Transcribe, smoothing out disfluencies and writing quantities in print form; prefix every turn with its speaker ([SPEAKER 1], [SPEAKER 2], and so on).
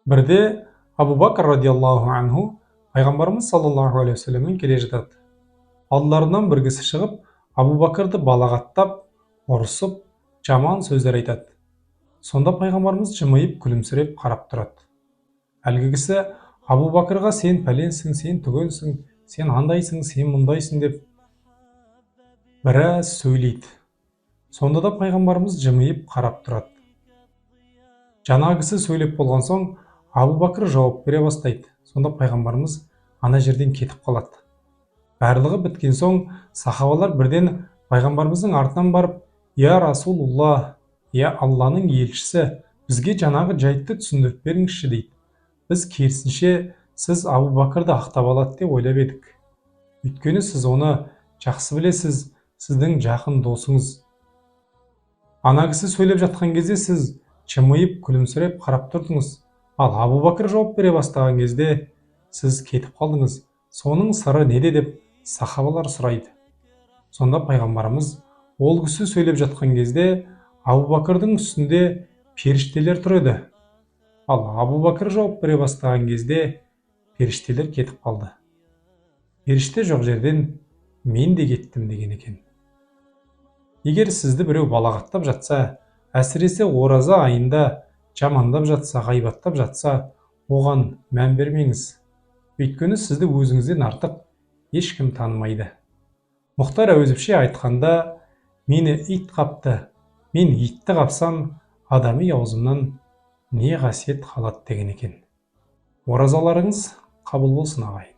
[SPEAKER 1] Бірде Абу Бәкір радиаллаху анху пайғамбарымыз саллаллаху алейхи уассаламмен келе жатады. Алдыларынан бір кісі шығып, Абу Бәкірді балағаттап, ұрысып, жаман сөздер айтады. Сонда пайғамбарымыз жымиып, күлімсіреп қарап тұрады. Әлгі кісі Абу Бәкірға: «Сен пәленсің, сен түгенсің, сен андайсың, сен мұндайсың», – деп біраз сөйлейді. Сонда да пайғамбарымыз жымиып қарап тұрады. Жаңағы кісі сөйлеп болған соң, Абу Бәкір жауап бере бастайды. Сонда пайғамбарымыз ана жерден кетіп қалады. Барлығы біткен соң, сахабалар бірден пайғамбарымыздың артынан барып: «Я Расулулла, я Алланың елшісі, бізге жаңағы жайтты түсіндіріп беріңізші», – дейді. «Біз керісінше, сіз Абу Бәкірді ақтап алады деп ойлап едік, өйткені сіз оны жақсы білесіз, сіздің жақын досыңыз. Ана кісі сөйлеп жатқан кезде сіз жымиып, күлімсіреп қарап тұрдыңыз, ал Абу Бәкір жауап бере бастаған кезде сіз кетіп қалдыңыз. Соның сыры неде?» – деп сахабалар сұрайды. Сонда пайғамбарымыз: «Ол кісі сөйлеп жатқан кезде Абу Бәкірдің үстінде періштелер тұр еді, ал Абу Бәкір жауап бере бастаған кезде періштелер кетіп қалды. Періште жоқ жерден мен де кеттім», – деген екен. Егер сізді біреу балағаттап жатса, әсіресе ораза айында жамандап жатса, ғайбаттап жатса, оған мән бермеңіз. Өйткені сізді өзіңізден артық ешкім танымайды. Мұхтар Әуезовше айтқанда: «Мені ит қапты, мен итті қапсам, адами аузымнан не қасиет қалады?» – деген екен. Оразаларыңыз қабыл болсын, ағайын!